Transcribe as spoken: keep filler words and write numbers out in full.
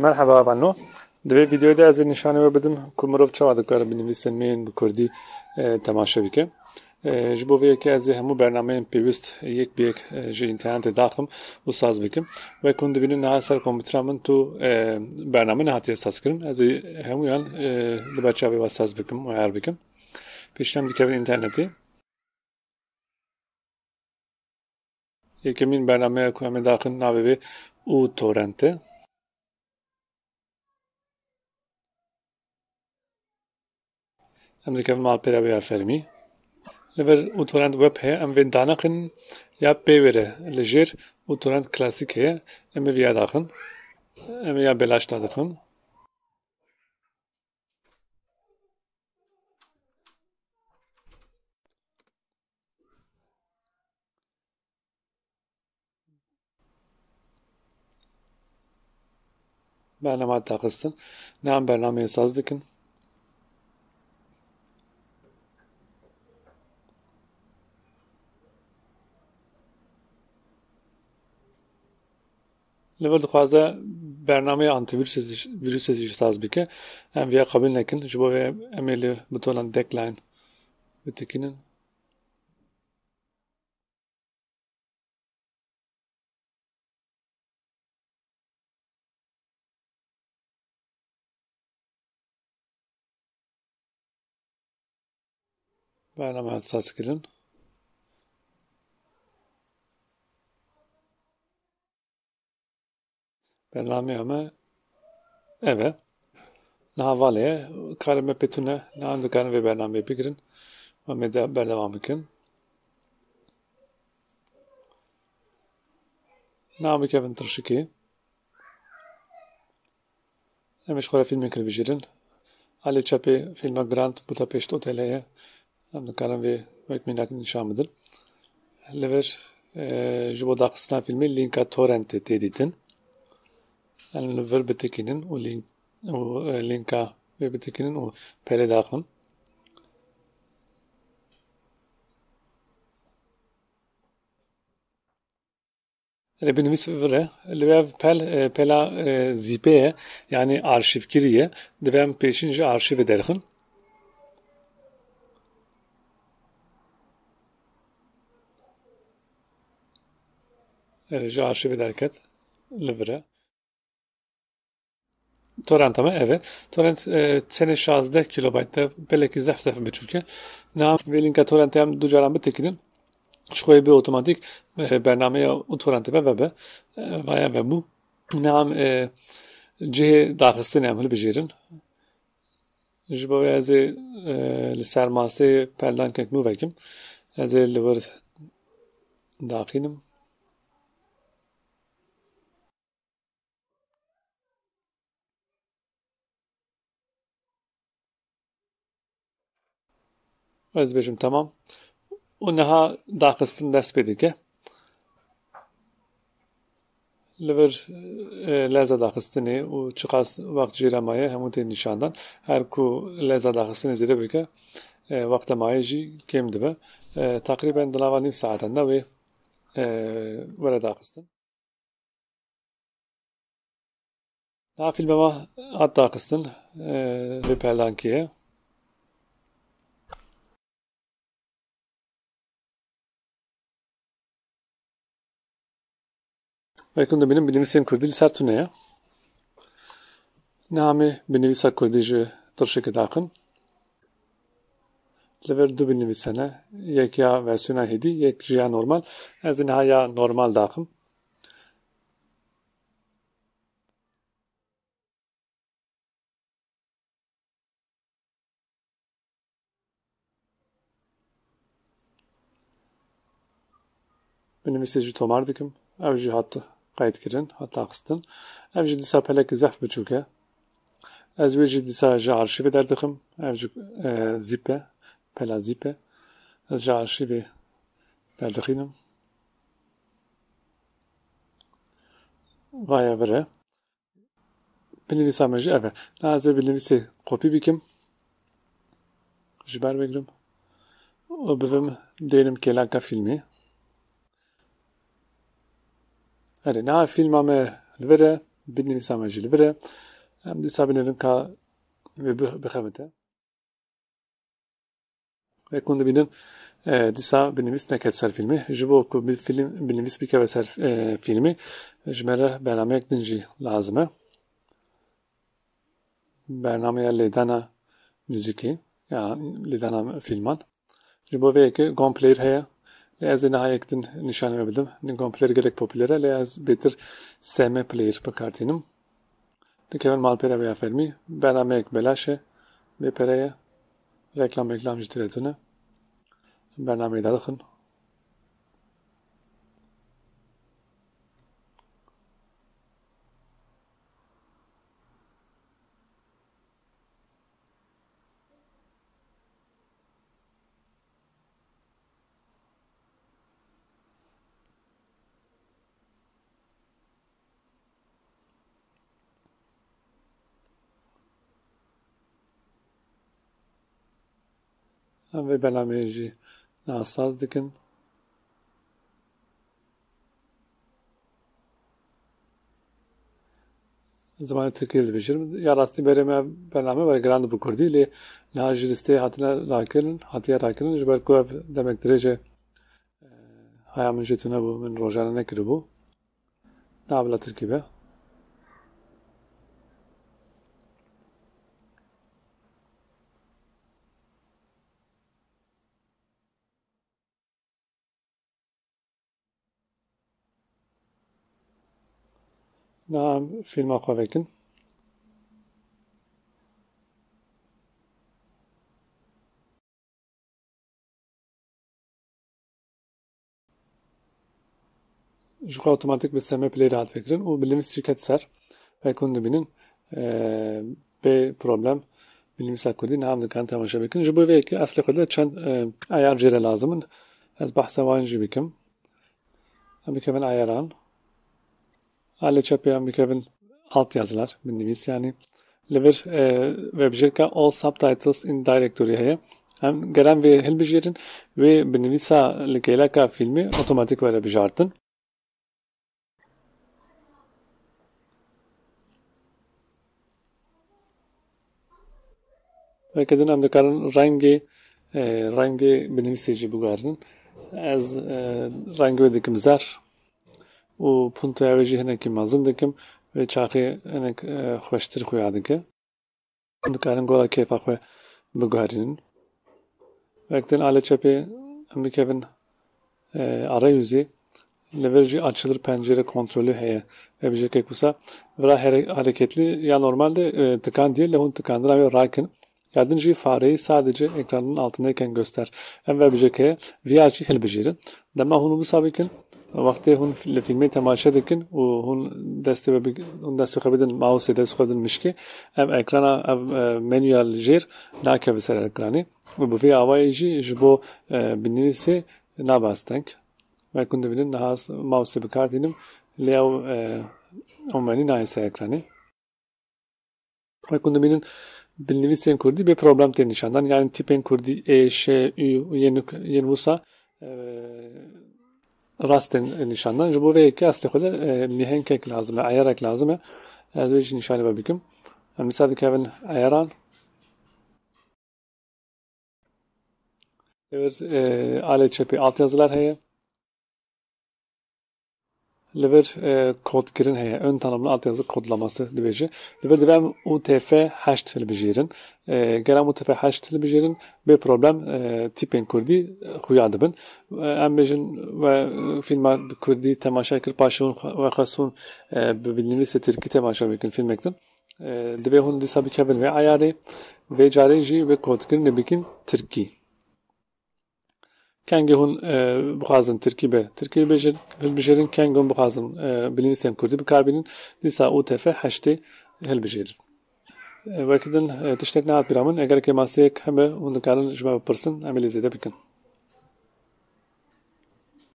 Merheba, van no. Di vê vîdeoyê de ez ê nîşanî we bidim ku mirov çawa dikare binivîsên me yên bi kurdî, e, temaşe bike. E, ji bo vê yekê ez ê hemû bernameyên pêwist yek bi yek, e, ji înternetê daxim û saz bikim. Wek hûn dibînin niha ser kompûtera min tu, e, bername nehatiye sazkirin. Ez ê hemûyan, e, li ber çavê we saz bikim û ayar bikim. Pêşî em dikevin înternetê. Yekemîn bernameya ku em ê daxin navê wê uTorrent e. Em dikevin malpera wê ya fermî. Li vir uTorrent Web heye, em vê danexin ya pê wê re li jêr uTorrent Klasîk heye, em ê viya daxin. Em ê ya belaş dadixin. Bername daxistin. Niha em bernameyê saz dikin. Li vir dixwaze bernameya antîvîrusê jî, vîrusê jî saz bike. Em viya qebûl nekin. Ji bo vê em ê li butona Decline bitikînin. Bername hat sazkirin. Bernameya me ev e. Niha valê ye. Karê me pê tune. Niha em dikarin vê bernameyê bigirin. Em ê de berdewam bikin. Niha bikevin tirşikê. Em ê ji xwe re fîlmek hilbijêrin. Alê çepê fîlma Grand Budapest Hotel heye. Em dikarin vê wek mînak nîşan bidin. Li vir, e, ji bo daxistina fîlmê lînka torrentê tê dîtin. Em li vir bitikînin û lînk, û, e, lînka wê bitikînin û pelê daxin. Erê, binivîs vir e. Li vê ev pel, e, pela, e, zîpê ye, yanî arşîvkirî ye. Divê em pêşîn ji arşîvê derxin. Erê, ji arşîvê derket. Li vir e. Torrenta me ev e. Torrent, e, tenê şazdeh kilobayt e, pelekî zehf zehf biçûk e. Niha vê lînka torrentê em du caran bitekînin. Ji xwe bê otomatîk, e, bernameya uTorrentê me vebe. E, vaya vebû. Niha em, e, cihê daxistinê em hilbijêrin. Ji bo vê ez ê, e, li ser masê peldankek nû vekim. Ez ê li wir daxînim. Ez dibêjim temam. Û niha daxistin dest pê dike. Li vir, e, leza daxistinê û çiqas wext jê re maye hemû tê nîşandan. Her ku leza daxistinê zêde bike, e, wexta maye jî kêm dibe. E, teqrîben di nava nîv saetan de wê, e, were daxistin. Niha fîlma me hat daxistin, e, vê peldankê ye. Wek hûn dibînin, binivîsên kurdî li ser tune ye. Niha em ê binivîsa kurdî ji tirşikê daxin. Li vir du binivîs hene. Yek ya versiyona hêdî, yek jî ya normal. Ez ê niha ya normal daxim. Binivîsê jî tomar dikim. Ev jî hat qeydkirin, hat daxistin. Ev jî dîsa pelekî zehf biçûk e. Ez wê jî dîsa ji arşîvê derdixim. Ev jî, e, zîp e, pela zîp e. Ez ji arşîvê derdixînim. Vaya vir e. Binivîsa me jî ev e. Niha ez ê binivîsê kopî bikim. Ji ber vegirim. Û bivim dêrim kêleka fîlmê. Erê, niha fîlma me li vir e. Binivîsa me jî li vir e. Em dîsa binêrin ka wê bi-, bixebite. Wek hûn dibînin, e, dîsa binivîs neket ser fîlmê. Ji bo ku bi fîlm, binivîs bikeve ser, e, fîlmê, ji me re bernameyek din jî lazim e. Bernameya lêdana muzîkê, ya lêdana fîlman. Ji bo vê yekê Gom Player heye. Lê ez ê niha yek din nîşanî we bidim. Gom Player gelek popûler e, lê ez bêtir S M Player bi kar tînim. Dikevin malpera vê ya fermî. Bernameyek belaş e. Bê pere ye. Reklam meklam jî tê de tune. Bernameyê dadixin. Em vê bernameyê jî niha saz dikin. Zimanê Tirkî dibêjin. Ya rastî berê me bername were giran bi Kurdî, lê niha ji lîsteyê hatine rakirin, hatiye rakirin, ji ber ku ev demek dirêj e, e, haya min jê tune bû, min rojane nekiribû. Niha bila Tirkî be. Na em fîlma xwe vekin. Ji xwe otomatik bi S M Player hat fikirin û binivîs jî ket ser. Wek hûn dibînin, e, bê problem binivîsa kurdî niha em dikarin temaşe bikin. Ji bo vê yekê eslê xwe de çend, e, ayar jê re lazim in. Ez behsa wan jî bikim. Em bikevin ayaran. Alê çepê em bikevin altyazılar, binivîs yanî. Li vir, e, vebijêrka All Subtitles in Directory heye. Em ger em vê hilbijêrin, wê binivîsa li kêleka fîlmê otomatîk were bijartin. Weke din em dikarin rengê, e, rengê binivîsê jî biguherînin. Ez, e, rengê wê dikim zer û puntoya wê jî hinekî mezin dikim. Wê çaxê hinek, e, xweştir xuya dike. Em dikarin gora kêfa xwe biguherînin. Wek din alê çepê em bikevin, e, arayüzê. Li vir jî açılır pencere kontrolü heye. Vebijêrkek wisa vira here-, hareketli ya normalde, e, tikandiye, lê hûn tikandina wê rakin. Ya din jî fareyi sadece ekranın altındayken göster. Em vebijêrkê viya jî hilbijêrin. Dema hûn wisa bikin, wextê hûn fi-, li fîlmê temaşe dikin û hûn destê we bi-, hûn destê xwe bidin mouseê, destê xwe bidin mişkê, ev ekrana, ev, e, menüya li jêr nakeve ser ekranê. Û bi vê awayê jî ji bo, e, binivîsê nabe asteng. Wek hûn dibînin niha s-, mouseê bi kar tînim, lê ew, e, ew menî nayê ser ekranê. Wek hûn dibînin, binivîsên kurdî bê problem tê nîşandan. Yanî tîpên kurdî ê, ş, ü û yên, yên wisa, e, rast tên nîşandan. Ji bo vê yekê eslê xwe de, e, mîhenkek lazim e, eyarek lazim e. Ez wê jî nîşanî we bikim. Em dîsa dikevin eyaran. Li vir, e, alê çepê altyazılar heye. Li vir, e, kodkirin heye. Ön tanımlı altyazı kodlaması dibêje. Li vir divê em U T F heşt hilbijêrin. E, ger em U T F heşt hilbijêrin, bê problem, e, tîpên kurdî, e, xuya dibin. E, em bêjin we, e, fîlma bi kurdî temaşe kir, paşê hûn xwe, we xwest hûn, e, bi, bi nivîsê tirkî temaşe bikin fîlmek din. E, divê hûn dîsa bikevin vê eyarê, vê carê jî vê kodkirinê bikin tirkî. Kengê hûn, e, bixwazin tirkî be, tirkî bêjin, hilbijêrin, kengê hûn bixwazin, e, binivîsên kurdî bi kar bînin, dîsa U T F heştê hilbijêrin. E, wekî din, e, tiştek nehat bîra min, eger kêmasiyek hebe hûn dikarin ji me bipirsin, em ê lê zêde bikin.